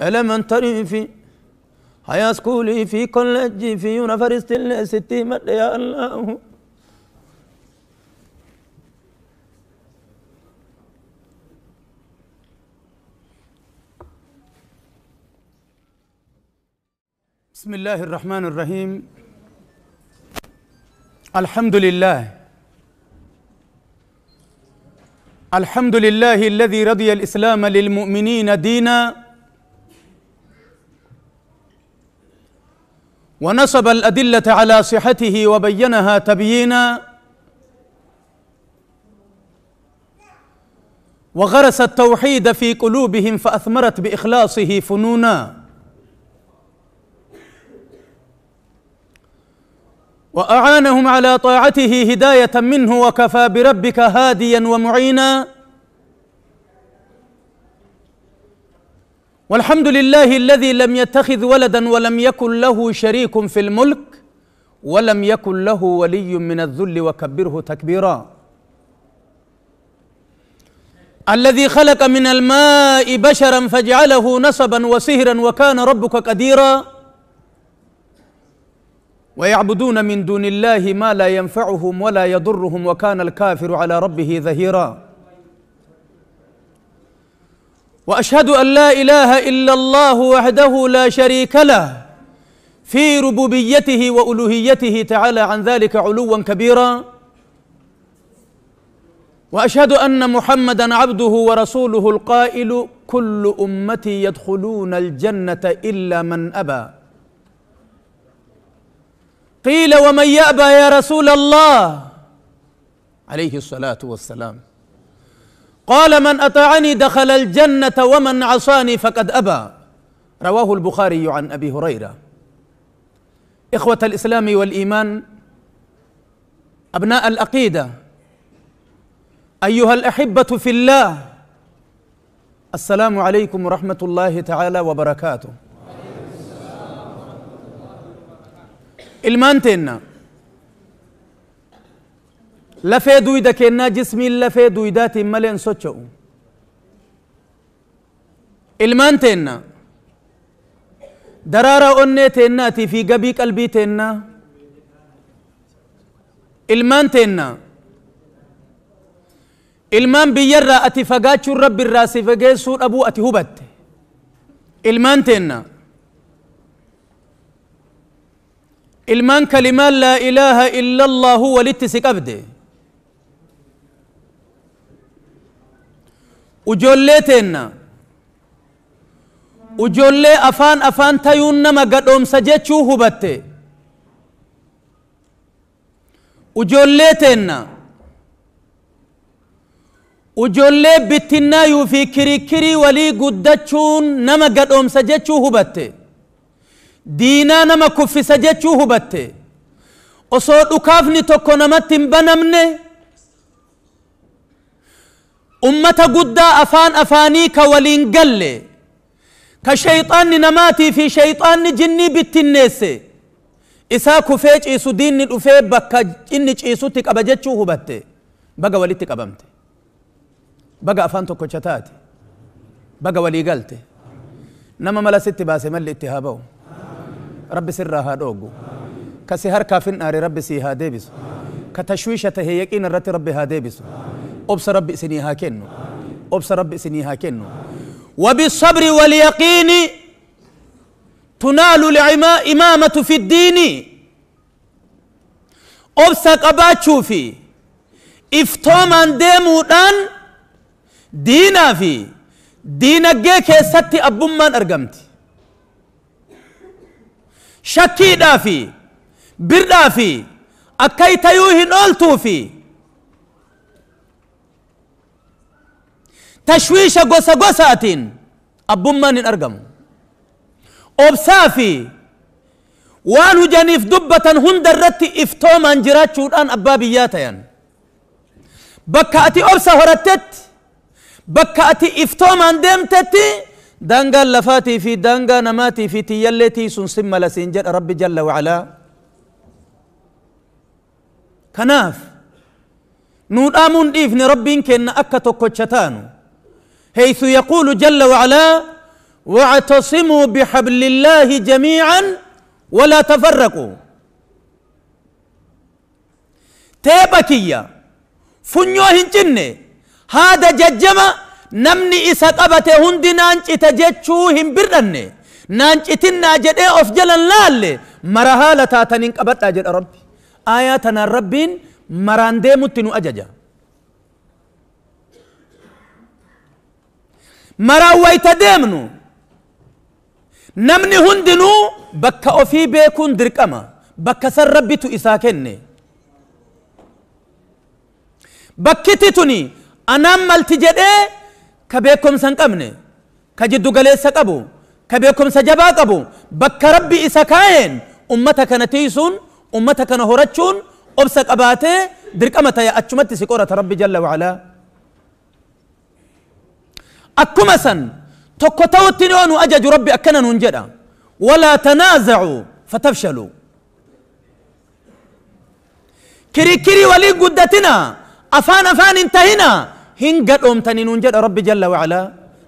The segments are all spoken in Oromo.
Elementary fi high school fi college fi university illee sitti himadhe yaa Allahu. بسم الله الرحمن الرحيم. الحمد لله، الحمد لله الذي رضي الإسلام للمؤمنين دينا، ونصب الأدلة على صحته وبينها تبيينا، وغرس التوحيد في قلوبهم فأثمرت بإخلاصه فنونا، وأعانهم على طاعته هداية منه، وكفى بربك هاديا ومعينا. والحمد لله الذي لم يتخذ ولدا ولم يكن له شريك في الملك ولم يكن له ولي من الذل، وكبره تكبيرا. الذي خلق من الماء بشرا فجعله نسبا وصهرا وكان ربك قديرا. ويعبدون من دون الله ما لا ينفعهم ولا يضرهم وكان الكافر على ربه ظهيرا. وأشهد أن لا إله إلا الله وحده لا شريك له في ربوبيته وألوهيته، تعالى عن ذلك علوا كبيرا. وأشهد أن محمدا عبده ورسوله القائل: كل أمتي يدخلون الجنة إلا من أبى. قيل: ومن يأبى يا رسول الله؟ عليه الصلاة والسلام. قال: من أطاعني دخل الجنة ومن عصاني فقد أبى. رواه البخاري عن أبي هريرة. إخوة الإسلام والإيمان، أبناء العقيدة، أيها الأحبة في الله، السلام عليكم ورحمة الله تعالى وبركاته. Ilmaan teenna lafee duyda kennaa, jismiin lafee duydaatiin malee hin socho'u. Ilmaan teenna daraaraa onnee teennaatii fi gabii qalbii teennaa. Ilmaan teenna, ilmaan biyyarraa ati fagaachuun rabbi irraa si fageessuu dhabuu ati hubatte. Ilmaan teenna, ilmaan kalimaan laa ilaaha illa Allahu walitti si qabde. Ujoollee teenna, ujoollee afaan afaan tayuun nama gadhoomsa jechuu hubatte. Ujoollee teenna, ujoollee bittinnaayuu fi kirikirii walii guddachuun nama gadhoomsa jechuu hubatte. Diinaa nama kuffisa jechuu hubatte. Osoo dhukaafni tokko namatti hin banamne, ummata guddaa afaan afaanii ka waliin galle, ka shayxaanni namaatii fi shayxaanni jinnii bittinneesse isaa kufee ciisu, diinni dhufee bakka inni ciisutti qaba jechuu hubatte. Baga walitti qabamte, baga afaan tokkocha taate, baga walii galte. Nama mala sitti baase malli itti haa ba'u. Rabbi sirraa haa dhoogu. Kasi harkaa finnaare rabbi sii haa deebisu. Ka tashwiisha tahe yaqiina irratti rabbi haa deebisu. Obsa rabbi isinii haa kennu. Obsa rabbi isinii haa kennu. وبالصبر واليقين تنال الإمامة في الدين. Obsa qabaachuu fi iftoomaan deemuudhaan diinaa fi diinagdee keessatti abbummaan argamti. Shakkiidhaa fi birdhaa fi akka tayuu hin ooltuu fi tashwiisha gosa gosaatiin abbummaan hin argamu. Obsaa fi waan hujaniif dubbatan hunda irratti iftoomaan jiraachuudhaan abbaa biyyaa tayan. Bakka ati obsa horattetti, bakka ati iftoomaan deemtetti, daangaan lafaatii fi daangaa namaatii fi tiyyallee tiisuun sin mala siin jedha Rabbi jalla wacalaa. Kanaaf nuu dhaamuun dhiifne Rabbiin kenna akka tokkocha taanu. حيث يقول جل وعلا: واعتصموا بحبل الله جميعا ولا تفرقوا. تيبكية فنيو هنجنة هذا ججمة نمني إسا قبته هندي نانج إتجتشوهم برنة نانج إتنا جدي أفجلا لالي مرهالة تاتنين قبت أجل ربي. آياتنا ربين مراندي متنو أججا مراوي تدمنو نمني هندنو بكا أوفي بيكون دركما بكا سر ربي تو إساكني بكتتني أنا مالتجدي كبيكم سنقمني كجدو قليسا قبو كبيكم سجبا قبو بكا ربي إساكاين أمتك نتيسون أمتك نهورتشون أبسك أباتي دركمة يا أتشمت سكورة ربي جل وعلا. أكمسا تكتوتني أنو أجج ربي أكنا ننجدا ولا تنازعوا فتفشلوا. كري كري ولي قدتنا أفان أفان انتهينا هنقد أمتني ننجد ربي جل وعلا.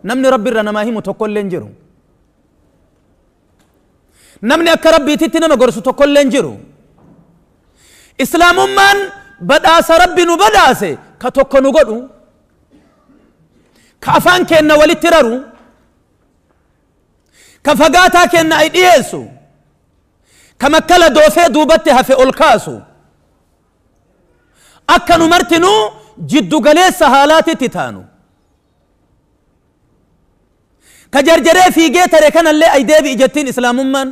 نمني ربي رنا ما هي متكل لنجرو نمني أك ربي تتنا ما قرصو تكل لنجرو. إسلام من بدأس ربي نبدأس كتوكو نقدو كأفان كأن ولي ترارو كفقاتا كأن أيديسو كمكلا دوفي دوبتها في ألكاسو أكنو مرتنو جدو قليس هالاتي تتانو كجرجري في جيتر كان اللي أيديبي إجتين إسلام من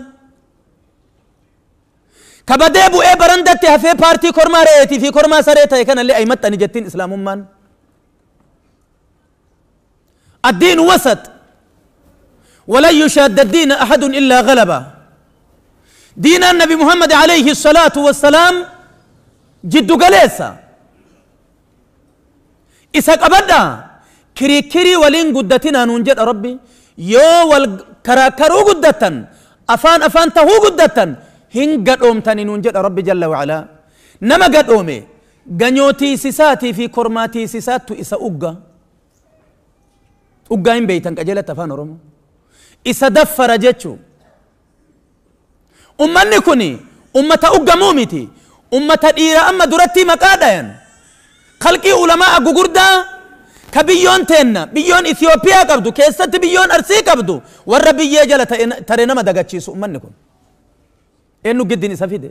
كبديبو إيه برندتها في بارتي كورما ريتي في كورما سريتها كان اللي أيمتني جتين إسلام من. الدين وسط ولن يشاد الدين أحد إلا غلبه. دين النبي محمد عليه الصلاة والسلام جد قليسا إساق أبدا كري كري ولين قدتنا ننجد ربي يو والكراكرو قدتن أفان أفان تهو قدتن هن قد أمتني ننجد ربي جل وعلا. نما قد أمي غنيوتي سيساتي في كرماتي سيساتو إسا أقا أقا إن بيتن كجلة أفان رمو إسا دفر جتشو. أمني كوني أمتا أقا مومتي أمتا إيرا أما درتي مقادين خلقي علماء غغردا كبيون تينا بيون إثيوبيا قبدو كيست بيون أرسي قبدو والربي يجل ترينا ما دغچيسو أمني كون إنو جدين سفيدة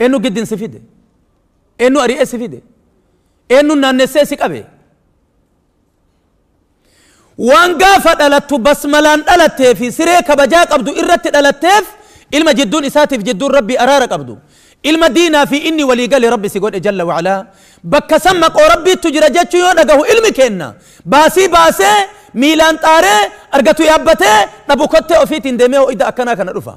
إنو جدين سفيدة إنو أري سفيدة إنو نانسي سكابي وان غافت دلتو بسملان دلتي في سري كبجا قبدو إرت دلتيف ilma jidduun isaatiif jidduun rabbi araara qabdu ilma diinaa fi inni walii gale rabbi si godhe jalla wacalaa bakka san maqoo rabbiittu jira jechuu yoo dhagahu ilmi kenna baasii baasee miilaan xaaree argatu yaabbatee dhabu kottee ofiitiin deemee ooyida akkanaa kana dhufa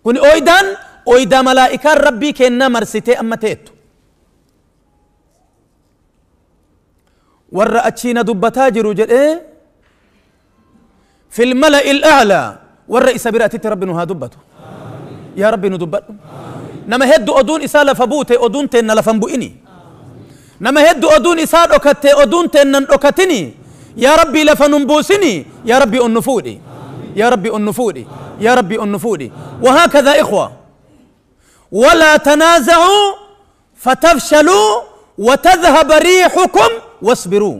kun ooyidaan ooyidaa malaa'ikaan rabbii kennaa marsitee amma teettu warra achiina dubbataa jiru jedhee في الملأ الأعلى warra isa biraatitti rabbi nu haa dubbatu. يا ربي ندبر نما هد أدون إسالة فبوته أدون تن لفنبؤني نما هد أدون إسال أكت أدون تن أكتني يا ربي لفنبوسني يا ربي النفودي يا ربي النفودي يا ربي النفودي. وهكذا إخوة ولا تنازعوا فتفشلوا وتذهب ريحكم واصبروا.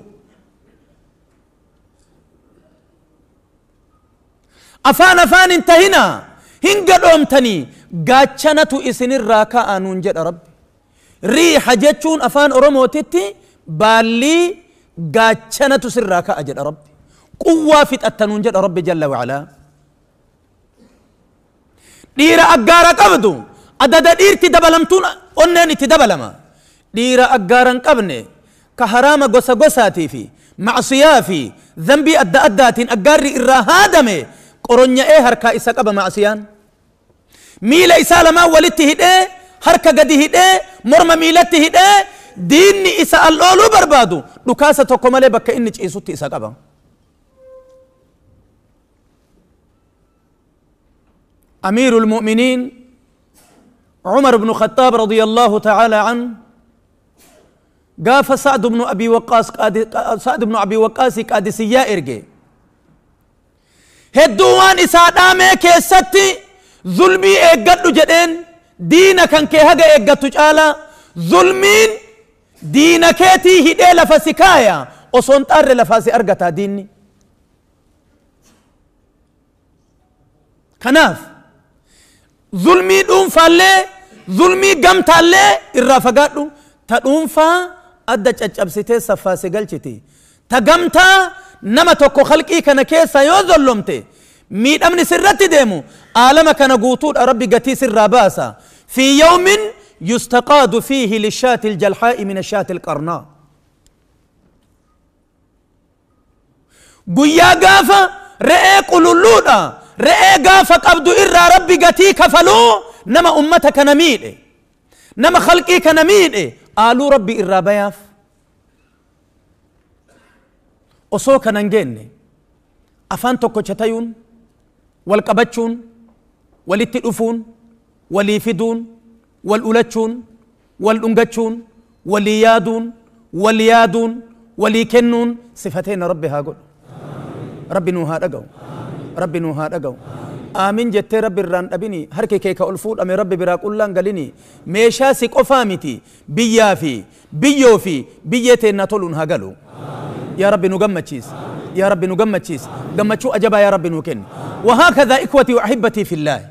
أفان أفان انتهينا هنقد أمتني قاتشنتو إسن الراكاء ننجد ربي ريح جتشون أفان أرمو تتي بالي قاتشنتو سر راكاء جد ربي قوة فتأت ننجد ربي جل وعلا. دير أقارا قبدو أدد دير تدبلمتون أنني تدبلما دير أقارا قبني كهرام قصة قصاتي في معصيا في ذنبي أدى أداتين أقاري إرهادمي قرنيا إيه هركا إسا قبا معصيان ميلا إسا لما ولدت هدى هركا قدي هدى مرمى ميلت هدى ديني إسا الأولو بربادو لكاسة تقومالي بكا إني إسوتي إسا قبا. أمير المؤمنين عمر بن الخطاب رضي الله تعالى عنه قاف سعد بن أبي وقاص سعد بن أبي وقاص قادسية إرجي Hedduu waan isaa dhaamee keessatti zulmii eeggadhu jedheen. Diina kan kee haga eeggattu caala zulmiin diina keetii hidhee lafa si kaaya, osoo hin xaarre lafaa si argataa diinni. Kanaaf zulmii dhuunfaallee zulmii gamtaallee irraa fagaadhu. Ta dhuunfaa adda caccabsitee saffaa si galchiti. Ta gamtaa nama tokko khalqii kana keessa yoo zollomte miidhamni sirratti deemu aalama kana guutuudha Rabbi gatii sirraa baasa. Fi yawmin yustaqaadu fiihi lishaati aljalhaa'i min ashaati alqarnaa. Guyyaa gaafa re'ee qululluudha re'ee gaafa qabdu irraa Rabbi gatii kafaluu nama ummata kana miidhe, nama khalqii kana miidhe aaluu Rabbi irraa bayaaf. Osoo kana hin geenne afaan tokkocha tayuun, wal qabachuun, walitti dhufuun, walii fiduun, wal ulachuun, wal dhungachuun, walii yaaduun, wal yaaduun, walii kennuun sifateena Rabbi haa godhu. Rabbi nuu haa dhaga'u. Rabbi nuu haa dhaga'u. Aamin jettee Rabbi irraan dhabini, harki kee ka ol fuudhame Rabbi biraa qullaan galini. Meeshaa si qofaa miti, biyyaa fi biyyoo fi biyyee teennaa toluun haa galu. Yaa Rabbi nu gammachiis. Yaa Rabbi nu gammachiis. Gammachuu ajabaa yaa Rabbi nuu kenni. وهكذا إخوتي وأحبتي في الله.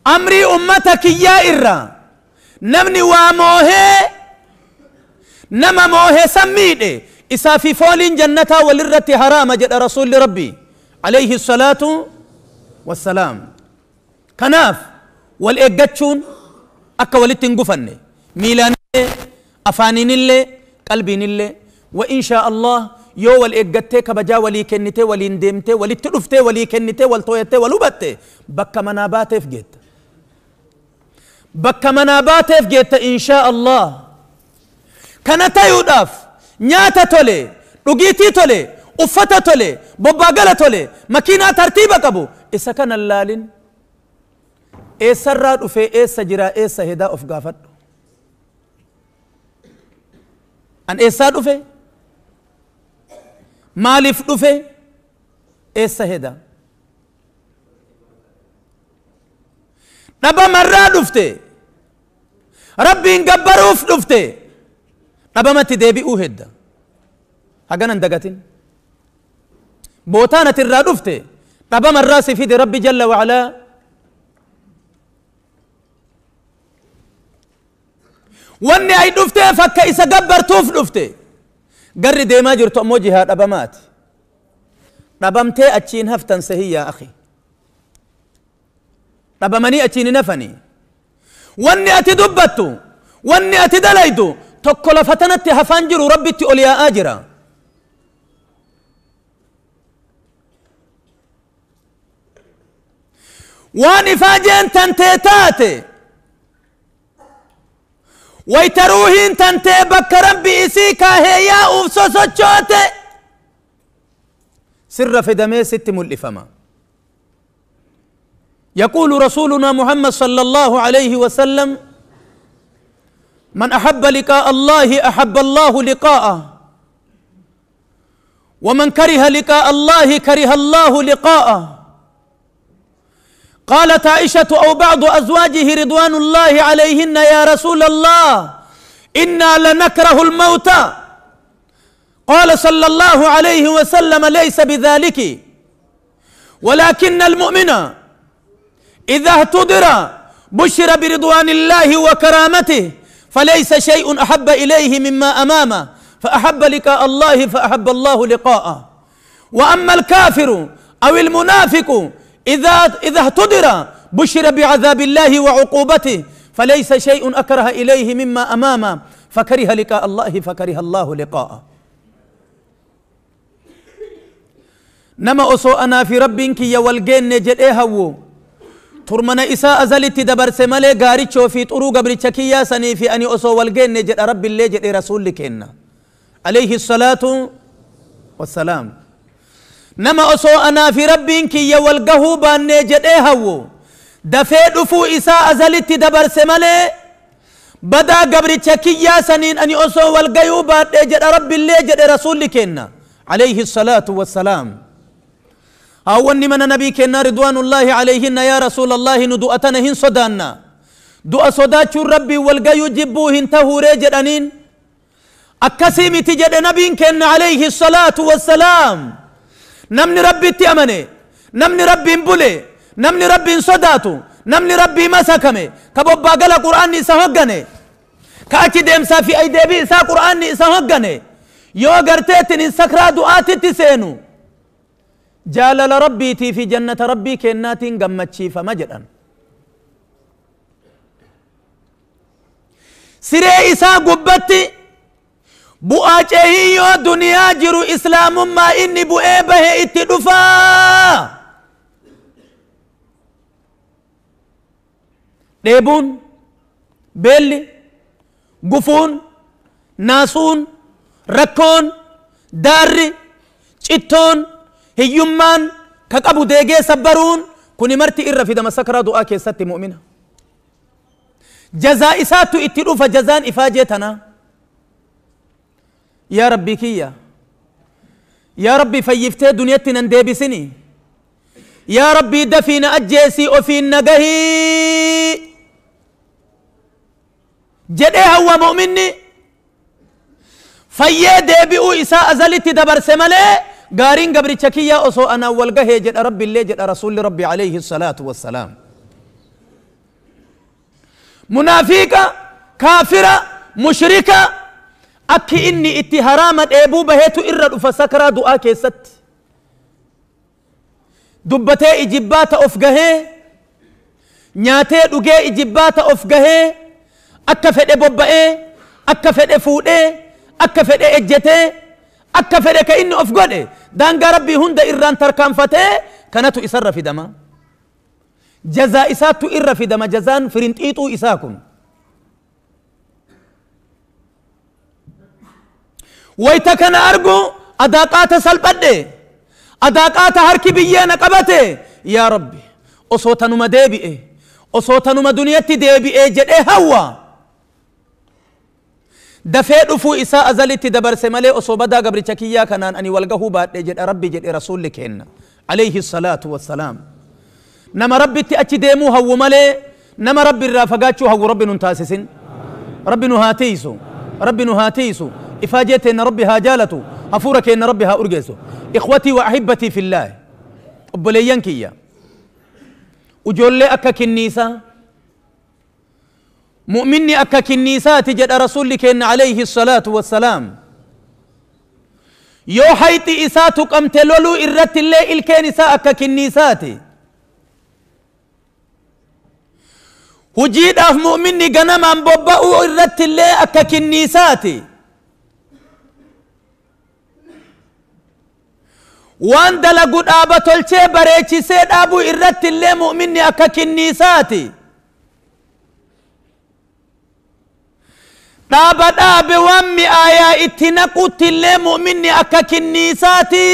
أمري أمتك يا إرى نمني واموه نما موه سميده إسا في فول جنة وللرت حرام جد رسول ربي عليه الصلاة والسلام. كناف والإجتشون أكا ولتنقفن ميلان أفانين اللي قلبين اللي. وإن شاء الله يو والإجتة كبجا ولي كنتة ولي ندمتة ولي تلفتة ولي كنتة ولتويتة ولوبتة بكا منابات فجيت، بكا منابات فجيت إن شاء الله. كانت يودف نياتا تولي رجيتي تولي أفتا تولي بباقلة تولي مكينة ترتيبك أبو إسا كان اللالين إسا الراد وفي إسا جرا إسا هدا أفقافت أن إسا وفي مالف dhufe eessa heda dhabamarraa dhufte Rabbiin gabbaruuf dhufte dhabamatti deebi'uu hedda. Haganan dagatin bootaan ati irraa dhufte dhabamarraa si fide Rabbi jalla wa'alaa. Wanni ay dhufteef akka isa gabbartuuf dhufte garri deemaa jirtu ammoo jihaa dhabamaati. Dhabamtee achiin haftan sahii yaa akhi. Dhabamanii achiin hin hafanii. Wanni ati dubbattu, wanni ati dalaydu tokko lafa tanatti hafaan jiru Rabbitti ol yaa'aa jira. Waan ifaajeen tantee taate ويتروهين تنتي بك ربي إسيكا هي أوفسوسوتشوتي سر في دمي ست ملفما. يقول رسولنا محمد صلى الله عليه وسلم: من أحب لقاء الله أحب الله لقاءه، ومن كره لقاء الله كره الله لقاءه. قالت عائشة أو بعض أزواجه رضوان الله عليهن: يا رسول الله إنا لنكره الموت. قال صلى الله عليه وسلم: ليس بذلك، ولكن المؤمن إذا اهتدر بشر برضوان الله وكرامته، فليس شيء أحب إليه مما أمامه، فأحب لقاء الله فأحب الله لقاءه. وأما الكافر أو المنافق إذا اهتدر بشر بعذاب الله وعقوبته، فليس شيء أكره إليه مما أمامه، فكره لقاء الله فكره الله لقاءه. نما أصو أنا في ربك يا والجن جد هو ترمنا إساء أزلت دبر سمالي غاري في طرق بريتشكيا سني في أني أصو والجن جد رب اللي جد رسول لكنا عليه الصلاة والسلام. نما أصو أنا في ربك يا والجهو بان جد هو دفع دفو إساء أزلت دبر سمالي بدا قبرتشكيا سنين أني أصو والجهو بان جد رب اللي جد رسول لكنا عليه الصلاة والسلام. هاوني من نبي كنا رضوان الله عليهن يا رسول الله ندؤتنا هن صدانا دعاء صداتشو ربي والقيو جبوهن تهوري جدانين أكسيمي تجد نبي كنا عليه الصلاة والسلام. نمني ربي تأمني، نمني ربي مبولي، نمني ربي صداتو، نمني ربي مسكمي كبوبا قال قرآن سهقني كأكي ديمسا في أي ديبي سا قرآن سهقني يو قرتيتني سكرا دعاتي تسينو جالل ربي تي في جنة ربي كناتين قمتشي فمجدا سري إسا قبتي بؤاجهي دنيا جرو إسلام ما إني بؤيبه اتدفا ديبون بيلي قفون ناسون ركون داري چتون هيومان كقبو ديجي سبرون كوني مرتي إر في دم سكرة دعاء كيست مؤمنة جزاء إساتو اتلوف جزان إفاجتنا. يا ربي كيا يا ربي فيفتي دنيتنا نديبسني يا ربي دفين أجيسي وفين نجهي جده هو مؤمني فيدي بيو إساء أزلتي دبر سمالي قارين قبر تشكية أصو أنا والقه جد ربي اللي جد رسول ربي عليه الصلاة والسلام. منافقة كافرة مشركة أكي إني اتهرامت إبو بهيتو إرد فسكرا دعاء كيست دبتي إجبات أفقه نياتي دقي إجبات أفقه أكفت إبوبئي أكفت إفوئي أكفت إجتي أكفت كإني أفقه دانقا ربي هند إران تركان فتي كانتو إسر في دما جزاء إساتو إر في دما جزان فرنت إيتو إساكم ويتكن أرجو أداقات سلبده أداقات هركي بيانا قبته يا ربي أصوتا نما ديبئي أصوتا نما دنيتي ديبئي جد هوا دفئ دفو إساء أزلتي دبر سمالي أصو بدا قبر تشكيا كنان أني والقهو بات جد ربي جد رسول لكين عليه الصلاة والسلام. نما ربي تأتي ديمو هو مالي نما ربي الرافقاتشو هو ربي ننتاسسين ربي نهاتيسو ربي نهاتيسو إفاجئت إن ربي هاجالته أفورك إن ربي ها أرجسه. إخوتي وأحبتي في الله أبليانكيا وجول أكا كنيسة مؤمني أكا كنيسة تجد رسولك إن عليه الصلاة والسلام يو حيتي إساتك أمتلولو إرت الله الكنيسة أكا كنيساتي وجيد أف مؤمني غنم أم ببأو إرت الله أكا كنيساتي وان دلقود آبا تلچه بريچي سيد آبو إرت الله مؤمني أكا كنيساتي دابا دابا وامي آيا اتنقوت الله مؤمني أكا كنيساتي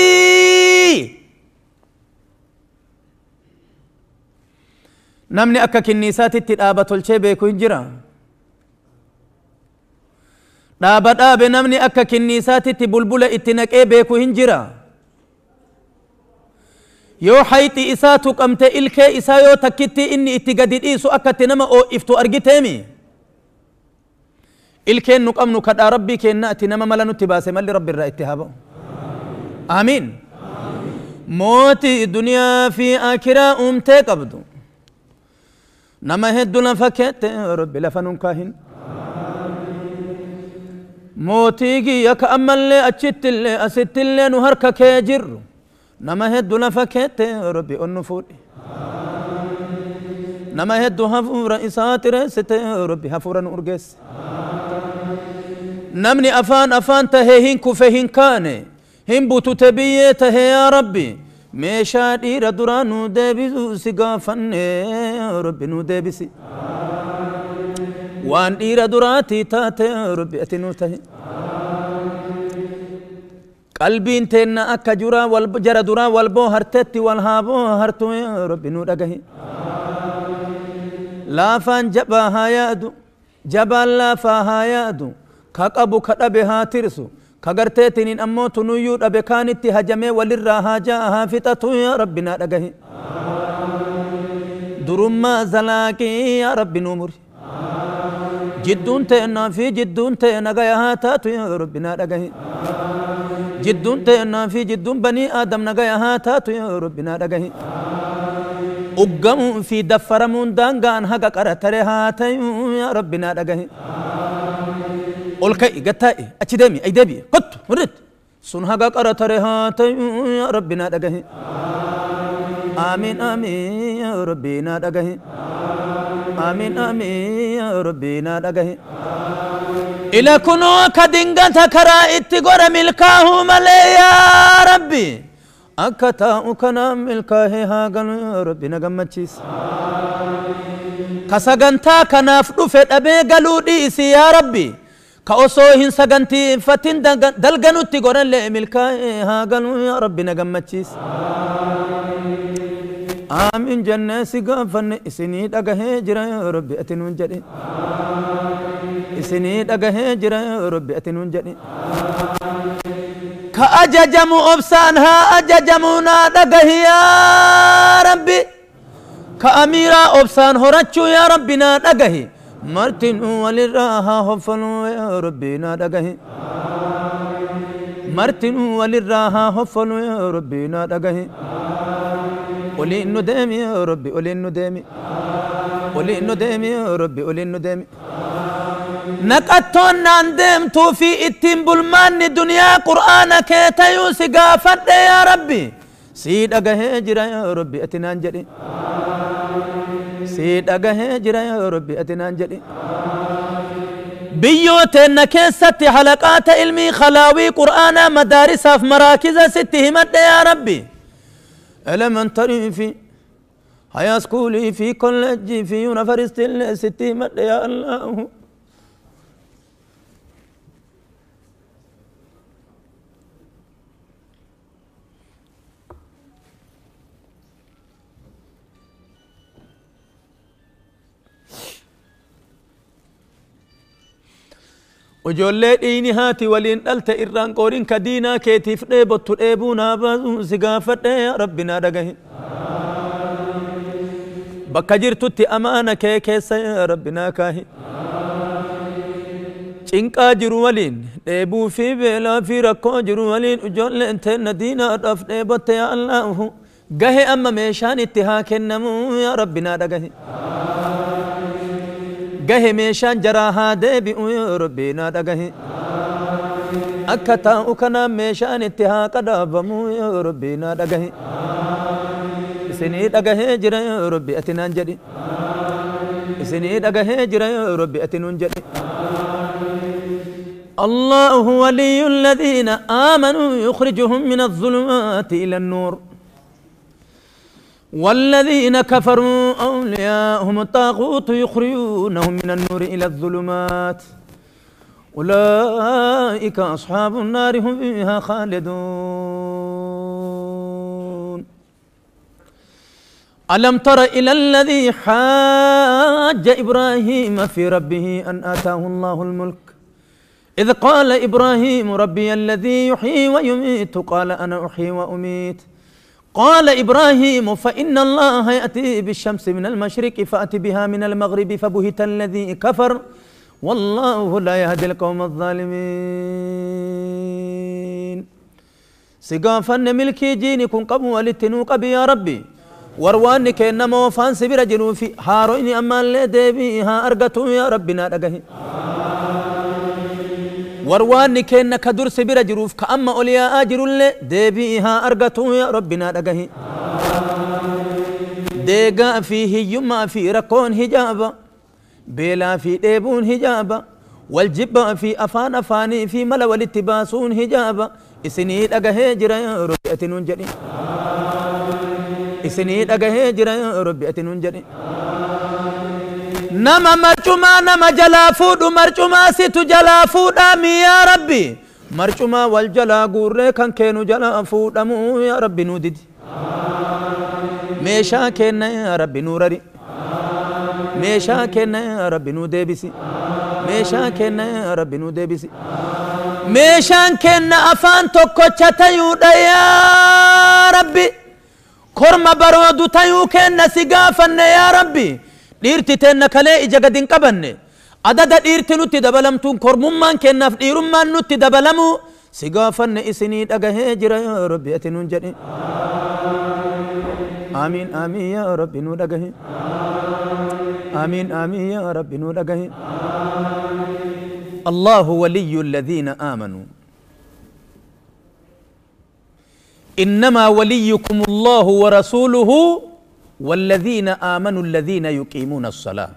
نمني أكا كنيساتي تدابا تلچه بيكو انجرا دابا دابا نمني أكا كنيساتي تبلبل اتنق بيكو انجرا يو حيتي إساتك أمت إلكي إسا يو تكتي إني اتقدد إيسو أكتي نما أو إفتو أرقتيمي إلكي نك أمنو كد ربي كي نأتي نما ملانو تباسي مالي ربي الرأي اتهابو. آمين. موتي الدنيا في آخرة أمتي قبضو نما هدو لفكت ربي لفنون كاهن موتي جيك أمل لي أتشت لي أست لي نهرك كيجر نما هدو لفكت ربي النفور نما هدو هفور إسات رست ربي هفورا أرجس نمني أفان أفان تهين كفهين كاني هم بوتو تبيه تهي يا ربي ميشا ديرا درانو ديبسو سيغافن ربي نو ديبسي وان ديرا دراتي تاتي ربي أتنو تهي قلبي انتنا أكا جرا والجرا درا والبو هرتتي والهابو هرتو يا ربي نو دقهي لافان جبا هايادو جبا لافا هايادو كقبو كدبه هاترسو Kagarteetiniin ammoo tunuyyuu dhabe kaanitti hajamee walirraa haajaa haa fixatu yaa Rabbi naa dhagahi. Durummaa zalaaqii yaa Rabbi nuu muri. Jidduun teennaa fi jidduun tee nagaya haa taatu yaa Rabbi naa dhagahi. Jidduun teennaa fi jidduun banii aadam nagaya haa taatu yaa Rabbi naa dhagahi. Uggamuun fi daffaramuun daangaan haga qaratare haa ta'u yaa Rabbi naa dhagahi. Ol ka'i gad taa'i achi deemi ay deebi'i kottu murrit sun haga qaratare haa ta'u yaa Rabbi naa dhagahi. Amiin amiin yaa Rabbi naa dhagahi. Amiin amiin yaa Rabbi naa dhagahi. Ila kunoo ka dingata karaa itti gora milkaahuu malee yaa Rabbi. Akka taa'u kanaan milkaahee haa galu yaa Rabbi na gammachiisi. Ka sagantaa kanaaf dhufe dhabee galuu dhiisi yaa Rabbi. Ka osoo hin sagantiifatin dalganutti godhallee milkaa'ee haa galu yaa Rabbi na gammachiisi. Amiin jennee si gaafanne isinii dhagahee jira yaa Rabbi ati nuun jedhi. Isinii dhagahee jira yaa Rabbi ati nuun jedhi. Ka ajajamu obsaan haa ajajamu naa dhagahi yaa Rabbi. Ka amiiraa obsaan horachuu yaa Rabbi naa dhagahi. Martinuu walirraa haa hoffaluu yaa Rabbi naa dhagahi. Martinuu walirraa haa hoffaluu yaa Rabbi naa dhagahi. Oliin nu deemi yaa Rabbi oliin nu deemi. Oliin nu deemi yaa Rabbi oliin nu deemi. Naqattoon naan deemtuu fi ittiin bulmaanni duniyaa qur'aana kee tayuu si gaafadhe yaa Rabbi. Sii dhagahee jira yaa Rabbi ati naan jedhi. Sii dhagahee jira yaa Rabbi ati naan jedhi. Biyyoo teenna keessatti halaqaata ilmii khalaawii qur'aanaa madaarisaaf maraakiza sitti himadhe yaa Rabbi. Elementary fi high school fi college fi university illee sitti himadhe yaa Allahu. Ijoollee dhiini haati waliin dhalte irraan qooriin ka diinaa keetiif dheebottu dheebuu naa baasuu si gaafadhe yaa Rabbi naa dhagahi. Bakka jirtutti amaana kee keessa yaa Rabbi naa kaahi. Cinqaa jiru waliin dheebuu fi beelaa fi rakkoo jiru waliin ijoolleen teenna diinaadhaaf dheebotte yaa Allahu. Gahe amma meeshaan itti haa kennamu yaa Rabbi naa dhagahi. Gahe meeshaan jaraa haa deebi'u yaa Rabbi naa dhagahi. Akka taa'u kanaan meeshaan itti haa qadaabamu yaa Rabbi naa dhagahi. Isinii dhagahee jira yaa Rabbi ati naan jedhi. Isinii dhagahee jira yaa Rabbi ati nuun jedhi. الله ولي الذين آمنوا يخرجهم من الظلمات إلى النور والذين كفروا أولياءهم الطاغوت يخرجونهم من النور إلى الظلمات أولئك أصحاب النار هم فيها خالدون. ألم تر إلى الذي حاج إبراهيم في ربه أن آتاه الله الملك إذ قال إبراهيم ربي الذي يحيي ويميت قال أنا أحيي وأميت قال إبراهيم فإن الله يأتي بالشمس من المشرق فأت بها من المغرب فبهت الذي كفر والله لا يهدي القوم الظالمين. سقافن ملكي جيني كن قبو ولتنو قبي يا ربي ورواني كإنما وفان سبير جنوفي هارويني أما اللي ديبيها أرقتو يا ربي نادقه ورواني كإن كدر سبير جروف كأما أولياء أجر اللي ديبيها أرقتو يا ربي نادقه ديقا فيه يما في ركون هجابا بلا في ديبون هجابا والجبا في أفان أفاني في ملا والاتباسون هجابا إسني دقه جرا يا ربي أتنون جري إسني دقه جرا يا ربي أتنون جري نما مرجما نما جلا فود مرجما ست جلا فود أمي يا ربي مرجما والجلا قرر كان كانوا جلا فود أمو يا ربي نودد ميشا كنا يا ربي نورري ميشا كنا يا ربي نودبسي ميشا كنا يا ربي نودبسي Meeshaan kenna afaan tokkocha tayuudha yaa Rabbi. Korma baroodu tayuu kenna si gaafanne yaa Rabbi. Dhiirti teenna kalee ija gad hin qabanne. Adada dhiirti nutti dabalamtuun kormummaan kennaaf dhiirummaan nutti dabalamu si gaafanne isinii dhagahee jira yaa Rabbi ati nuun jedhi. Amiin amiin yaa Rabbi nu dhagahe. آمين آمين يا رب نودغه. الله ولي الذين آمنوا. إنما وليكم الله ورسوله والذين آمنوا الذين يقيمون الصلاة.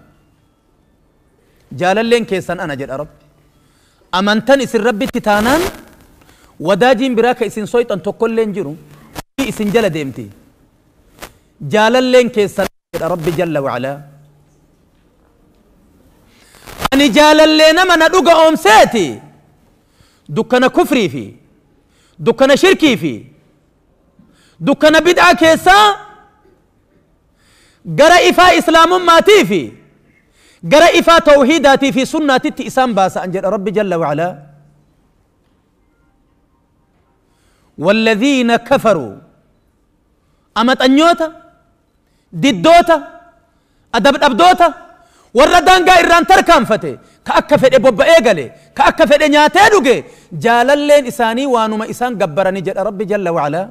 جاللين كيسان أنا جل رب. أمنتن إسن ربي تتانان وداجين براك إسن صويت أن تقول لين جرو إسن جل ديمتي. جاللين كيسان ربي جل وعلا. أني جاللين من أدوغ أمساتي دكنا كفري في دكنا شركي في دكنا بدعة كيسا قرأ إفا إسلام ماتي في قرأ إفا توحيداتي في سنة إسام باسا أنجل ربي جل وعلا. والذين كفروا أمت أنيوتا ديدوتا أدب أبدوتا warra daangaa irraan tarkaanfate ka akka fedhe bobba'ee gale ka akka fedhe nyaatee dhuge jaalalleen isaanii waanuma isaan gabbaranii jedha Rabbi jalla wa'alaa.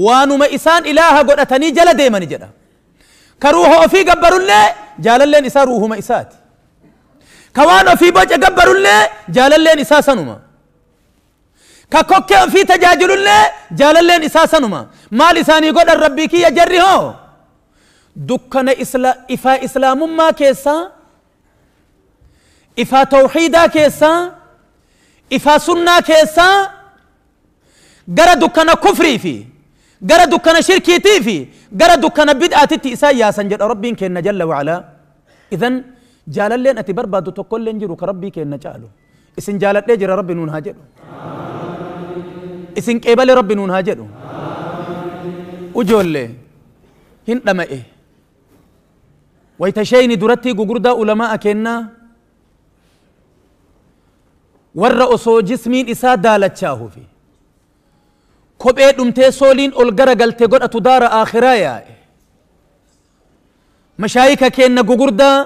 Waanuma isaan ilaaha godhatanii jala deemani jedha. Ka ruuha ofii gabbarullee jaalalleen isaa ruuhuma isaati. Ka waan ofii boce gabbarullee jaalalleen isaa sanuma. Ka kokkee ofii tajaajilullee jaalalleen isaa sanuma. Maal isaanii godhan Rabbii kiyya jarri hoo? Dukkana ifaa islaamummaa keessaa ifaa tawxiidaa keessaa ifaa sunnaa keessaa gara dukkana kufrii fi gara dukkana shirkiitii fi gara dukkana bid'aatitti isaan yaasan jedha Rabbiin kenna jalla wa'alaa. Idan jaalalleen ati barbaaddu tokkolleen jiru ka Rabbii kenna caalu. Isin jaaladhee jira Rabbi nuun haa jedhu. Isin qeebale Rabbi nuun haa jedhu. Ujoollee hin dhama'e. Waytashayni duratti gugurdaa ulamaa kennaa warra osoo jismiin isaa daalachaahu fi kophee dhumtee sooliin ol garagalte godhatu daara aakhiraa yaa'e. Mashaayika kenna gugurdaa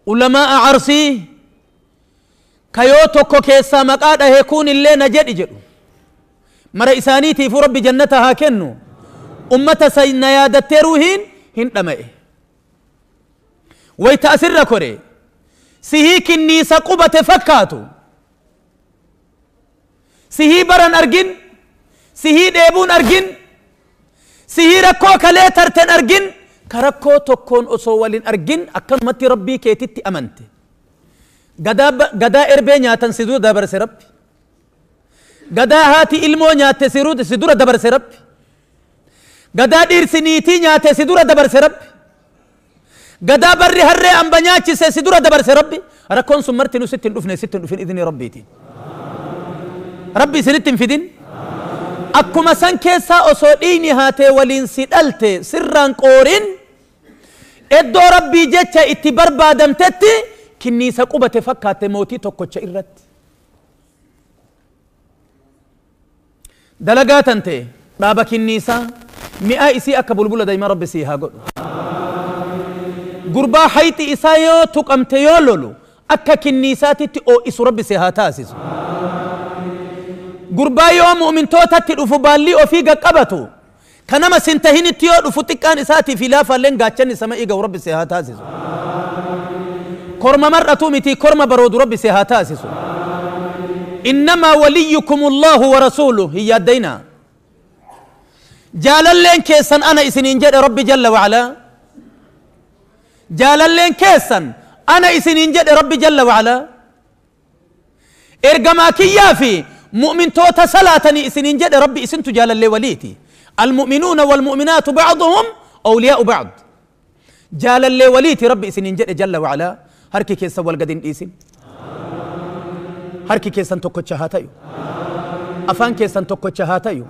ulamaa arsii kayoo tokko keessaa maqaa dhahee kuun illee na jedhi jedhu mara isaaniitiifu Rabbi jannata haa kennu. Ummata sayna yaadattee ruuhiin hin dhama'e. Wayta asirra kore sihii kinniisa qubate fakkaatu sihii baran argin sihii dheebuun argin sihii rakkoo kalee tarten argin ka rakkoo tokkoon osoo walin argin akkanumatti Rabbii keetitti amante. Gadaa erbee nyaatan si dura dabarse Rabbi. Gadaa haati ilmoo nyaatte si dura dabarse Rabbi. Gadaa dhiirsi niitii nyaate si dura dabarse Rabbi. Gadaa barri harree amba nyaachise si dura dabarse Rabbi. Rakkoon sun martinuu sitti hin dhufne sitti hin dhufin idni Rabbiitiin. Rabbi isinitti hin fidin. Akkuma san keessaa osoo dhiigni haatee waliin si dhalte sirraan qoorin iddoo Rabbii jecha itti barbaadamtetti kinniisa qubate fakkaatte mootii tokkocha irratti. Dalagaa tante dhaaba kinniisaa mi'aa isii akka bulbula daa'ima Rabbi sii haa godhu. Gurbaa hayti isaa yoo tuqamte yoo lolu akka kinniisaatitti oo'isu Rabbi sii haa taasisu. Gurbaa yoo mu'mintootatti dhufu baallii ofii qaqqabatu ka nama sintahinitti yoo dhufu xiqqaan isaatii fi laafaalleen gaachanni sama eega'u Rabbi sii haa taasisu. Korma mar'atu miti korma baroodu Rabbi sii haa taasisu. إنما وليكم الله ورسوله هي الدينا. جاللين كيسن أنا إسنين جد ربي جل وعلا. جاللين كيسن أنا إسنين جد ربي جل وعلا. إرجما كيافي مؤمن توتا صلاتني إسنين جد ربي إسنت جاللي وليتي. المؤمنون والمؤمنات بعضهم أولياء بعض. جاللي وليتي ربي إسنين جد جل وعلا. هركي كيسن والقدين إسن. Harki keessan tokkocha haa ta'u. Afaan keessan tokkocha haa ta'u.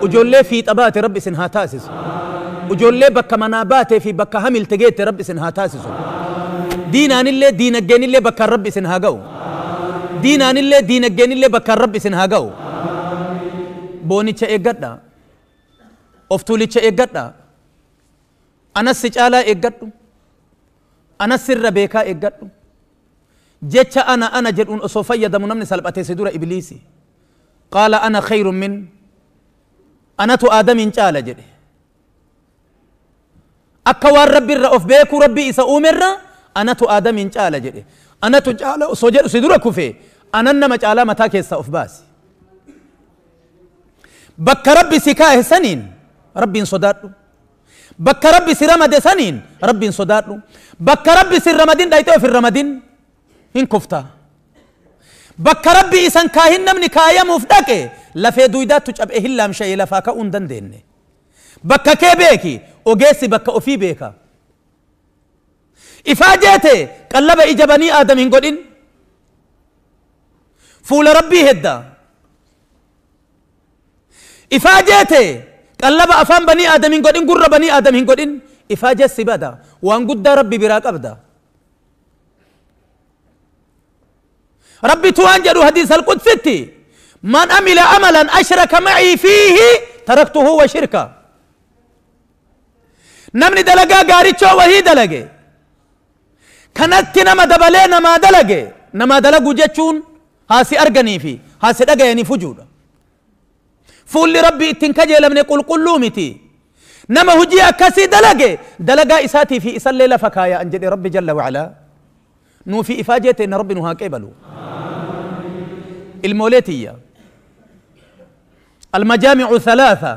Ijoollee fiixa baate Rabbi isin haa taasisu. Ijoollee bakka manaa baatee fi bakka hamilte geette Rabbi isin haa taasisu. Diinaanillee diinaggeenillee bakka Rabbi isin haa ga'u. Diinaanillee diinaggeenillee bakkaan rabbi isin haa ga'u. Boonicha eeggadha. Of tuulicha eeggadha. Anas si caalaa eeggadhu. Anas sirra beekaa eeggadhu. Jecha ana ana jedhuun osoo fayyadamu namni salphatee si dura ibliisi. Qaala ana khayrun min anatu aadamiin caala jedhe. Akka waan rabbi irra of beeku rabbi isa uumerra anatu aadamiin caala jedhe. Anatu caala osoo jedhu si dura kufe anan nama caalaa mataa keessaa of baasi. Bakka rabbi si kaa'e saniin rabbiin sodaadhu. Bakka rabbi si ramade saniin rabbiin sodaadhu. Bakka rabbi si ramadin dhayxee of hin ramadin hin kuftaa. Bakka rabbi isan kaahin namni kaayamuuf dhaqe lafee duydaattu cab'ee hin laamsha'ee lafaa ka'uu hin dandeenye. Bakka kee beeki ogeessi bakka ofii beeka. Ifaa jeete qallaba ija banii aadam hin godhin. Fuula rabbii hedda. Ifaa jeete qallaba afaan banii aadam hin godhin gurra banii aadam hin godhin. Ifaa jeessi bada waan guddaa rabbi biraa qabda. ربي توان حديث القدسي من عمل عملا أشرك معي فيه تركته وشركه. نمني دلقا قاريتشو وهي دلقي كانت نما دبلي نما دلقي نما دلقو جتشون هاسي أرقني في هاسي دقيني فجودا فول ربي اتنكجي لمن يقول قلومتي نما هجي أكسي دلقي دلقا إساتي في إسال ليلة فكايا أنجد ربي جل وعلا نو في إفاجة إن ربي نها كيبلو. المولاتية المجامع ثلاثة.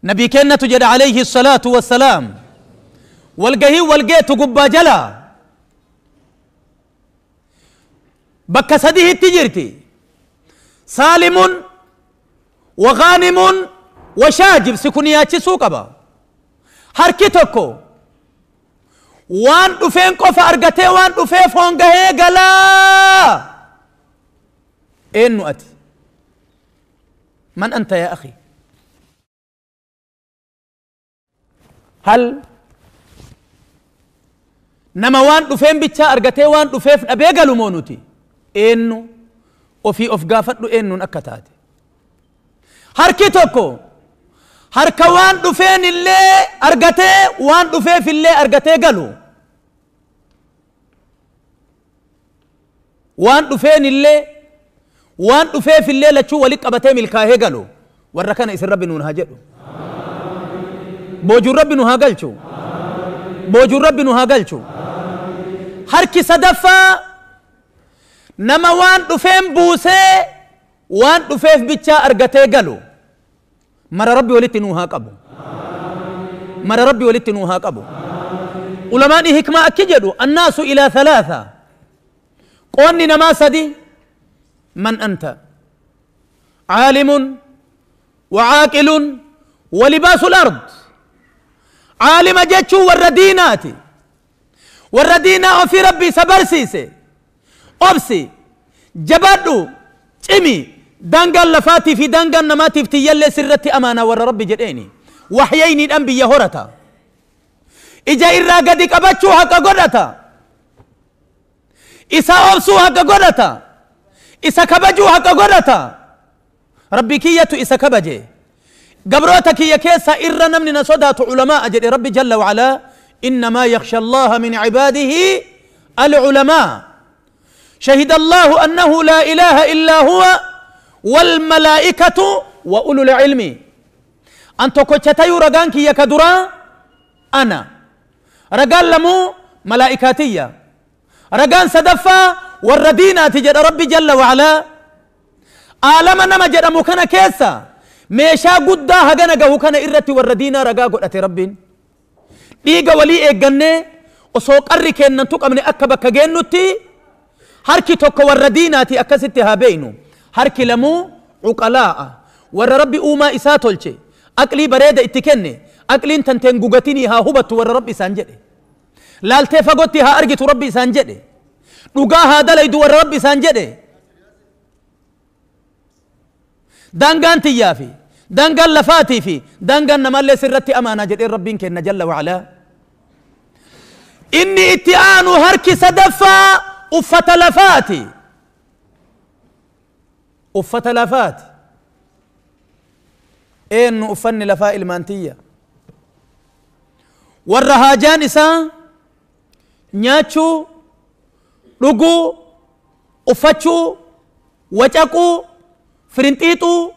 نبي كنا تجد عليه الصلاة والسلام والقهي والقيت قبا جلا بك سديه التجرتي سالم وغانم وشاجب سكنياتي سوقبا حركتكو waan dhufeen qofa argatee waan dhufeef hongahee galaa. Eenyu ati? Man anta yaa akhi? Hal nama waan dhufeen bichaa argatee waan dhufeef dhabee galu moo nuti? Eenyu ofii of gaafadhu eenyuun akka taate. Harki tokko harka waan dhufeen illee argatee waan dhufeef illee argatee galu. Waan dhufeen illee waan dhufeef illee lachuu walitti qabatee milkaa'ee galu. Warra kana isin rabbi nuun haa jedhu. Boojuun rabbi nu haa galchu. Boojuun rabbi nu haa galchu. Harki sadaffaa nama waan dhufeen buusee waan dhufeef bichaa argatee galu. Mara rabbi walitti nuu haa qabu. Mara rabbi walitti nuu haa qabu. Ulamaan hikmaa akki jedhu annaasu ilaa thalaatha. Qoonni namaa sadi. Man anta? Caalimun وعاقل ولباس الأرض. عالم جتشو والرديناتي والردينا في ربي سبرسيسي أبسي جبادو جمي دانقال لفاتي في دانقال نماتي في تيالي سرتي أمانة ور ربي جديني وحييني الأنبياء هرتا إجا إرا قدك أبتشو حقا قدتا إسا أبسو حقا قدتا إسا كبجو حقا قدتا ربي كيتو إسا كبجي قبروتك يا كيسا إرا نمني نصدات علماء أجل ربي جل وعلا إنما يخشى الله من عباده العلماء. شهد الله أنه لا إله إلا هو والملائكة وأولو العلم. أنت كتتيو رقانك يا كدرا أنا رقان لمو ملائكاتية رقان سدفا والردينة تجد ربي جل وعلا. آلما نما جد مكان كيسا meeshaa guddaa hagana gahu kana irratti warra diinaa ragaa godhate rabbiin dhiiga walii eeggannee osoo qarri kennan tuqamne akka bakka geennutti harki tokko warra diinaati akkasitti haa beeynu. Harki lamuu cuqalaa'a warra rabbi uumaa isaa tolche aqlii bareeda itti kenne aqliin tanteen gugatinii haa hubattu warra rabbi isaan jedhe laaltee fagootti haa argitu rabbi isaan jedhe dhugaa haa dalaydu warra rabbi isaan jedhe. Daangaan tiyyaa fi daangaan lafaatii fi daangaan namallee sirratti amaanaa jedhee rabbiin kenna jalla wacalaa. Inni itti aanu harki sadaffaa uffata lafaati. Uffata lafaati. Eenyu uffanni lafaa ilmaantiyya? Warra haajaan isaa nyaachuu, dhuguu, uffachuu, wacaquu, firinxiixuu,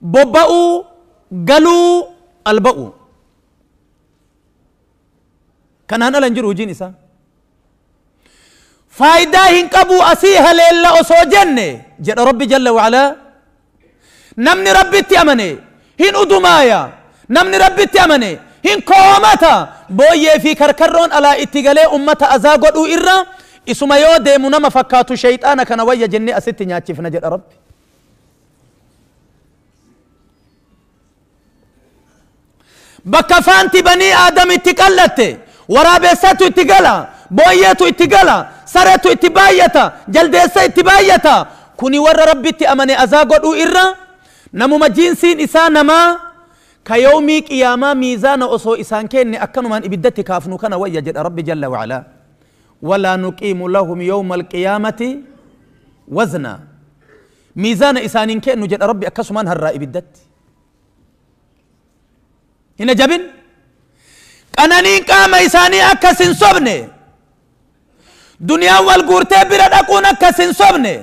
bobba'uu, galuu, alba'uu. Kanaan ala hin jiru hojiin isaa. Faayidaa hin qabu asii haleella osoo jenne jedha Rabbi jalla wa'alaa. Namni Rabbitti amane hin udumaaya. Namni Rabbitti amane hin koomata. Booyyee fi karkarroon alaa itti galee ummata azaa godhuu irra isuma yoo deemu nama fakkaatu shayxaana kana wayya jennee asitti nyaachifna jedha Rabbi. Bakka faanti banii Aadam itti qallatte waraabessatu itti gala, booyyeetu itti gala, sareetu itti baay'ata, jaldeessa itti baay'ata. Kuni warra Rabbitti amane azaa godhuu irra namuma jinsiin isaa namaa ka yawmii qiyaamaa miizaana osoo isaan kenne akkanumaan ibiddatti kaafnu kana wayya jedha Rabbi jalla wa'alaa. Walaa nuqiimu lahum yawma alqiyaamati wazna. Miizaana isaaniin kennu jedha Rabbi akkasumaan harraa ibiddatti. Hin ajabin? Qananiin qaama isaanii akkas hin sobne. Duniyaan wal guurtee bira dhaquun akkas hin sobne.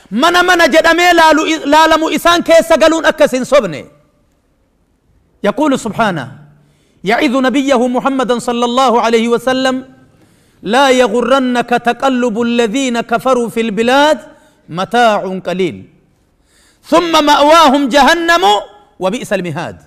Mana mana jedhamee laalamu isaan keessa galuun akkas hin sobne. يقول سبحانه يعظ نبيه محمدا صلى الله عليه وسلم: لا يغرنك تقلب الذين كفروا في البلاد متاع قليل ثم مأواهم جهنم وبئس المهاد.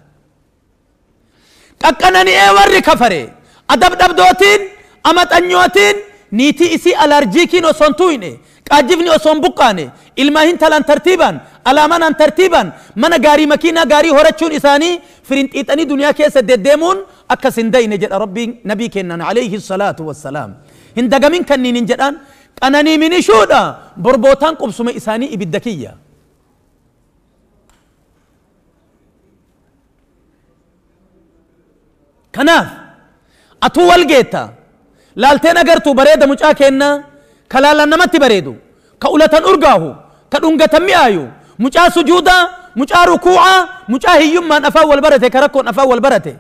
قنني اي وري كفري ادب دبدوتين امت انيوتين نيتي اسي الارجيكين وسنتويني قاجبني وسن بقاني ilmahin talan tartiiban alaamanaan tartiiban mana gaarii makiinaa gaarii horachuun isaanii firinxiixanii duniyaa keessa deddeemuun akkas hin dayne jedha Rabbiin nabii kennan alayhi salaatu wassalaam. Hin dagamin kanniin hin jedhaan qananii minishuudha borbootaan qubsuma isaanii ibidda kiyya. Kanaaf atuu wal geetta laalteen agartuu bareeda mucaa kennaa kalaalaan namatti bareedu ka ulatan urgaahu ka dhungatan mi'aayu mucaa sujuudaa mucaa rukuucaa mucaa hiyyummaan afaan wal barate ka rakkoon afaan wal barate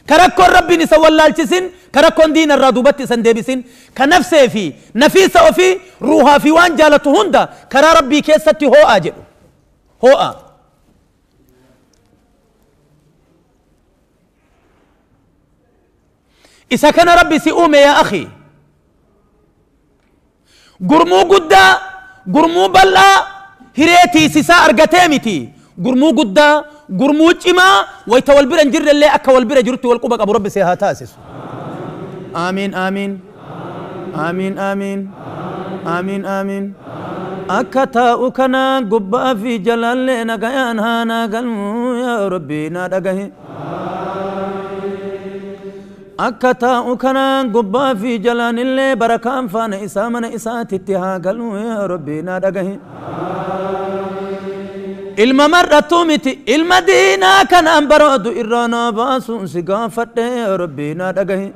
ka rakkoon rabbiin isa wallaalchisin ka rakkoon diina irraa duubatti isan deebisin ka nafsee fi nafiisa ofii ruuhaa fi waan jaalatu hunda karaa rabbii keessatti hoo'aa jedhu hoo'aa. Isa kana rabbi si uume yaa akhi gurmuu guddaa gurmuu bal'aa hiree tiisisaa argatee miti gurmuu guddaa gurmuu cimaa wayta wal bira hin jirrellee akka wal bira jirutti wal quba qabu rabbi see haa taasisu. Aamiin aamiin aamiin aamiin aamiin aamiin. Akka taa'u kana gubbaa fi jalaallee nagayaan haa naa galmuu yaa rabbi naa dhagahi. Akka taa'u kana gubbaa fi jalaanillee barakaan faana isaa mana isaatitti haa galu yaa rabbi naa dhagahi. Ilma mar'attuu miti ilma diinaa kanaan baroodu irraa naa baasuun si gaafadhe yaa rabbi naa dhagahi.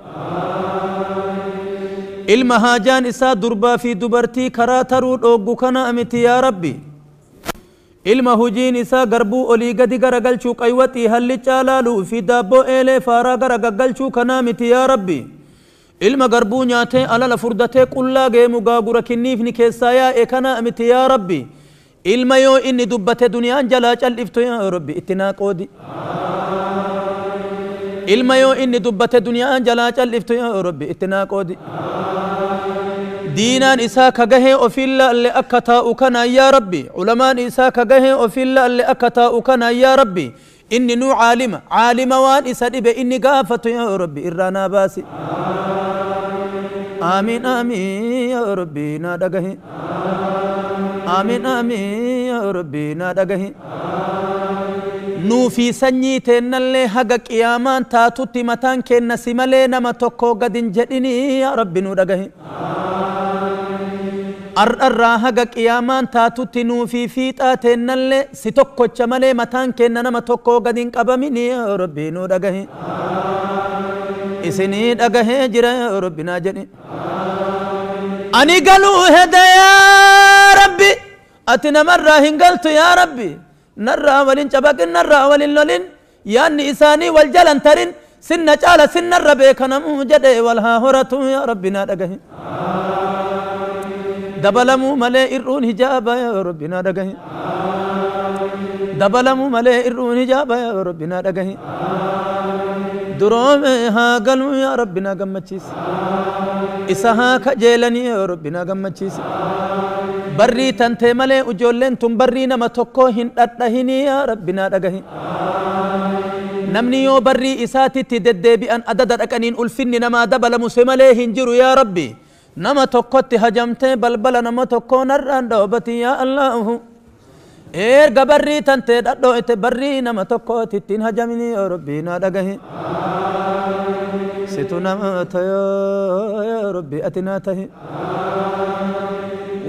Ilma haajaan isaa durbaa fi dubartii karaa taruu dhooggu kana miti yaa rabbi. Ilma hujiin isaa garbuu olii gadi garagalchuu qaywaxii hallichaa laaluu fi daabboo eelee faaraa garagaggalchuu kanaa miti yaa rabbi. Ilma garbuu nyaatee alala furdatee qullaa geemu gaagura kinniifni keessaa yaa'e kanaa miti yaa rabbi. Ilma yoo inni dubbate duniyaan jalaa calliftu yaa rabbi itti naa qoodi. Ilma yoo inni dubbate duniyaan jalaa calliftu yaa rabbi itti naa qoodi. Diinaan isaa ka gahee ofiin laalle akka taa'u kana yaa rabbi ulamaan isaa ka gahee ofiin laalle akka taa'u kana yaa rabbi inni nuu caalima caalima waan isa dhibe inni gaafatu yaa rabbi irraa naa baasi. Aamiin aamiin yaa rabbi naa dhagahi. Aamiin aamiin yaa rabbi naa dhagahi. Nuu fi sanyii teennallee haga qiyaamaan taatutti mataan kenna si malee nama tokko gad hin jedhinii yaa rabbi nuu dhagahi. Ar'arraa haga qiyaamaan taatutti nuu fi fiixaa teennallee si tokkocha malee mataan kenna nama tokko gad hin qabaminii yaa rabbi nuu dhagahi. Isinii dhagahee jira yaa rabbi naa jedhi. Ani galuu heda yaa Rabbi, ati namarraa hin galtu yaa Rabbi, narraa walin cabaqin, narraa walin lolin, yaanni isaanii wal jalan tarin, sinna caala sinnarra beekanamuu jedhe wal haa horatu yaa Rabbi naa dhagahi. Dabalamuu malee ir'uun hijaaba yaa Rabbi naa dhagahi. Dabalamuu malee ir'uun hijaaba yaa Rabbi naa dhagahi. Duroome haa galuu yaa Rabbi naa gammachiisi. Isa haa kajeelanii yaa Rabbi naa gammachiisi. Barrii tantee malee ijoolleen tun barrii nama tokkoo hin dhadhahinii yaa Rabbi naa dhagahi. Namni yoo barrii isaatitti deddeebi'an adada dhaqaniin ulfinni namaa dabalamu si malee hin jiru yaa Rabbi. Nama tokkotti hajamtee balbala nama tokkoo narraan dhoobati yaa Allahu. Erga barrii tantee dhadhoo'ite barrii nama tokkootti ittiin hajamini yaa Rabbi naa dhagahi. Situ nama tayoo yaa Rabbi ati naa tahi.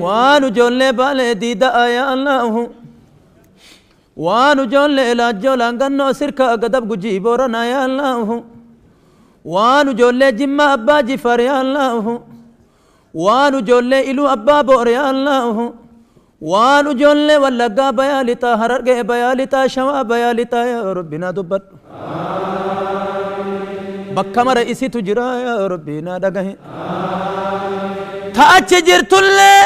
Waan ijoollee baalee diida'a yaa Allahu. Waan ijoollee laajjoo laangannoo sirka gadab gujii booranaa yaa Allahu. Waan ijoollee jimma abbaa jifaar yaa Allahu. Waan ijoollee iluu abbaa boor yaa Allahu. Waan ijoollee wallaggaa bayaa lixaa harargee bayaa lixaa shawaa bayaa lixaa yaa Rabbi naa dubbadhu. Bakka mara isitu jira yaa Rabbi naa dhagahi. Ta achi jirtullee,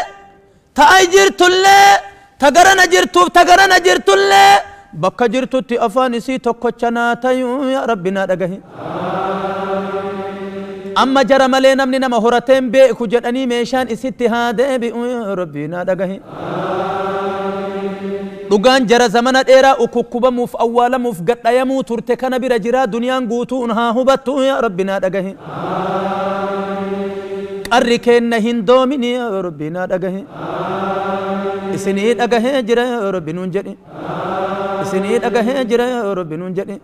ta ai jirtullee, ta garana jirtuuf ta garana jirtullee bakka jirtutti afaan isii tokkocha naa tayuu yaa Rabbi naa dhagahi. Amma jara malee namni nama horateen beeku jedhanii meeshaan isitti haa deebi'u yaa Rabbi naa dhagahi. Dhugaan jara zamana dheeraa ukukkubamuuf awwaalamuuf gadhayamuu turte kana bira jiraa duniyaan guutuun haa hubattu yaa Rabbi naa dhagahi. Qarri keenna hin doomini yaa Rabbi naa dhagahi. Isinii dhagahee jira yaa Rabbi nuun jedhi. Isinii dhagahee jira yaa Rabbi nuun jedhi.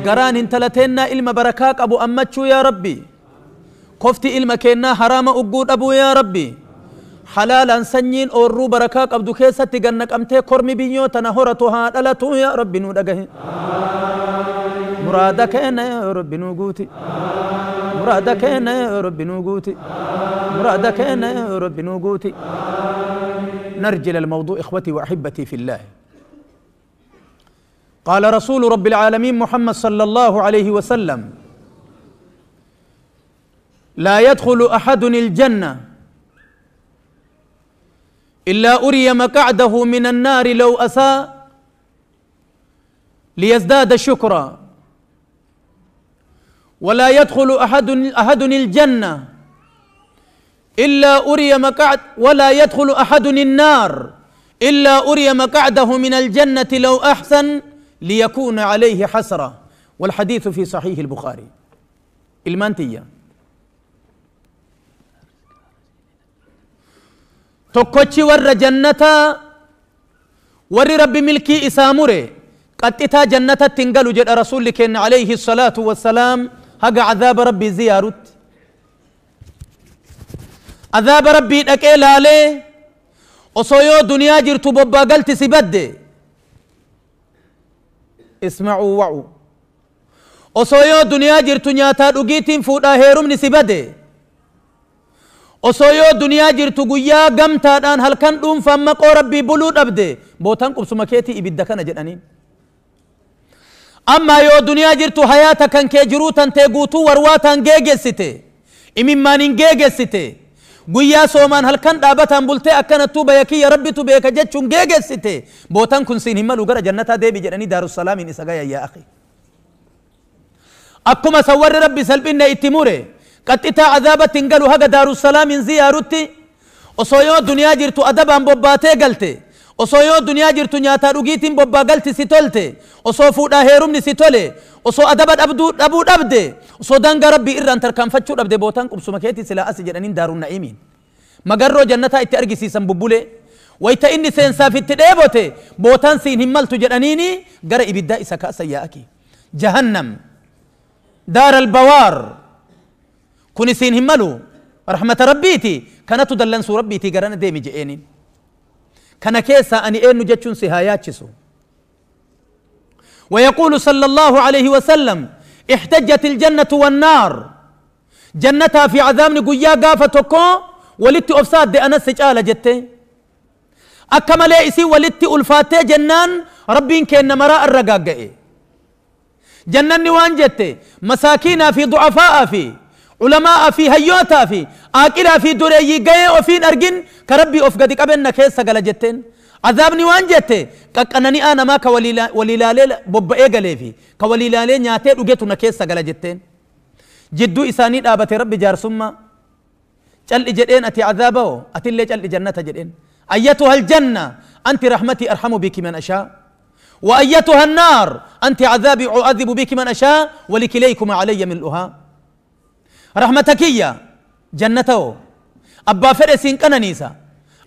Garaan intala teennaa ilma barakaa qabu ammachuu yaa Rabbi. Kofti ilma keennaa haraama ugguu dhabuu yaa Rabbi. Halaalaan sanyiin oorruu barakaa qabdu keessatti ganna qabtee kormi biyyoo tana horatu haa dhalatu yaa Rabbi nuu dhagahi. Muraada keenya yaa Rabbi nuu guuti. Muraada keenya yaa Rabbi nuu guuti. Muraada keenya yaa Rabbi nuu guuti. نرجع للموضوع إخوتي وأحبتي في الله. قال رسول رب العالمين محمد صلى الله عليه وسلم: لا يدخل أحد الجنة إلا أري مقعده من النار لو أساء ليزداد شكرا، ولا يدخل أحد الجنة إلا أري مقعد ولا يدخل أحد النار إلا أري مقعده من الجنة لو أحسن ليكون عليه حسرة. والحديث في صحيح البخاري. المانتية tokkochi warra jannataa warri rabbi milkii isaa mure qaxxitaa jannatatti hin galu jedha rasuulli keenya alayhi salaatu wassalaam haga cadaaba rabbii ziyaarutti. Cadaaba rabbii dhaqee laalee osoo yoo duniyaa jirtu bobbaa galti si badde ismacuu wa'u, osoo yoo duniyaa jirtu nyaataa dhugiitiin fuudhaa heerumni si bade, osoo yoo duniyaa jirtu guyyaa gamtaadhaan halkan dhuunfaan maqoo rabbii buluu dhabde bootaan qubsuma keetii ibidda kana jedhaniin. Amma yoo duniyaa jirtu hayaata kan kee jiruu tantee guutuu warwaataan geegessite, imimmaaniin geegessite, guyyaa soomaan halkan dhaabataan bultee akkanattuu bayakiyya rabbitu beeka jechuun geegessite, bootaan kun siin hin malu gara jannataa deebi jedhanii daarussalaamiin isa gayan yaa akhi. Akkuma san warri rabbi salphinne itti mure qaxxitaa cadaabatti hin galu haga daarussalaamiin ziyaarutti. Osoo yoo duniyaa jirtu adabaan bobbaatee galte, osoo yoo duniyaa jirtu nyaataa dhugiitiin bobbaa galti si tolte, osoo fuudhaa heerumni si tole, osoo adaba dhabuu dhabde, osoo daangaa rabbii irraan tarkaanfachuu dhabde bootaan qubsuma keetii silaa asi jedhaniin daaruun na'iimiin magarroo jannataa itti argisiisan bubbulee wayta inni seensaaf itti dheebote bootaan siin hin maltu jedhaniini gara ibiddaa isa kaasan yaa akhi. Jahannam daar albawaar kun isiin hin malu rahmata rabbiiti kanatu dallansuu rabbiiti garana deemi je'eeniin. Kana keessa ani eenyu jechuun si haa yaachisu. ويقول صلى الله عليه وسلم: احتجت الجنة والنار. Jannataa fi azaabni guyyaa gaafa tokko walitti obsaadde anas si caala jette. Akka malee isii walitti ulfaattee jennaan rabbiin kenna maraa irra gaagga'e. Jannanni waan jette masaakiinaa fi du'afaa'aa fi culamaa'aa fi hayyootaa fi aaqilaa fi dureeyyii gahee ofiin argin ka rabbii of gadi qabenna keessa gala jetteen. Azaabni waan jette qaqqanani'aa namaa ka waliilaalee bobba'ee galee fi ka waliilaalee nyaatee dhugetu na keessa gala jetteen. Jidduu isaanii dhaabate rabbi jaarsummaa. Cal'i jedheen ati azaaba'oo atillee cal'i jannata jedheen. أيتها الجنة أنت رحمتي أرحم بك من أشاء، وأيتها النار أنت عذابي أعذب بك من أشاء، ولكليكما علي ملؤها. رحمتك يا جنته أبا فرس كنانيسا،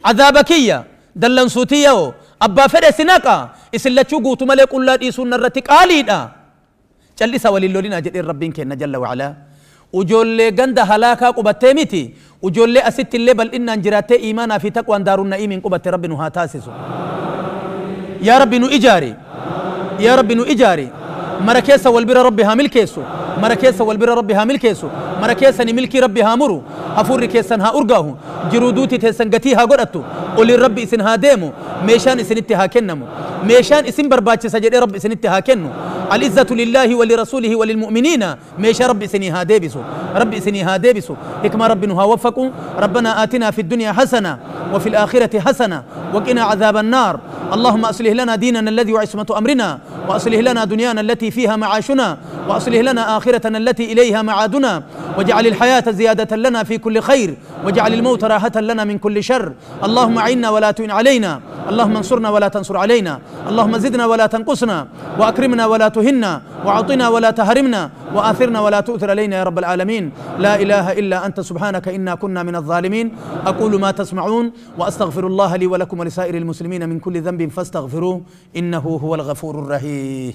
عذابك يا دلن صوتيه أبا فرس نقا إسلتشو قوت ملك الله إيسون الرتك آليدا جلس وللولنا جل ربك جل وعلا. وجول غند هلاكا قبتي متي وجول أست اللي بل إن انجراتي إيمانا في تقوى دار النعيم قبت رب نها تاسس. يا رب نو إجاري، يا رب نو إجاري مركيسة والبر ربي هامل كيسو، مركيسة والبر ربي هامل كيسو، مركيسة نملكي ربي هامرو هفور كيسن ها أرقاه جرودوتي تيسن قتيها قرأتو قولي ربي إسن ها ديمو ميشان إسن اتها كنمو ميشان إسن برباتش سجد رب إسن اتها كنو. العزة لله ولرسوله وللمؤمنين ميشا رب إسني ها ديبسو، رب إسني ها ديبسو. حكمة رب نها وفقوا. ربنا آتنا في الدنيا حسنة وفي الآخرة حسنة وقنا عذاب النار. اللهم أصلح لنا ديننا الذي هو عصمة أمرنا، وأصلح لنا دنيانا التي فيها معاشنا، وأصلح لنا آخرتنا التي إليها معادنا، واجعل الحياة زيادة لنا في كل خير، واجعل الموت راحة لنا من كل شر. اللهم أعنا ولا تعن علينا، اللهم انصرنا ولا تنصر علينا، اللهم زدنا ولا تنقصنا، وأكرمنا ولا تهنا، وأعطنا ولا تهرمنا، وآثرنا ولا تؤثر علينا يا رب العالمين. لا إله إلا أنت سبحانك إنا كنا من الظالمين. أقول ما تسمعون وأستغفر الله لي ولكم ولسائر المسلمين من كل ذنب فاستغفروه إنه هو الغفور الرحيم.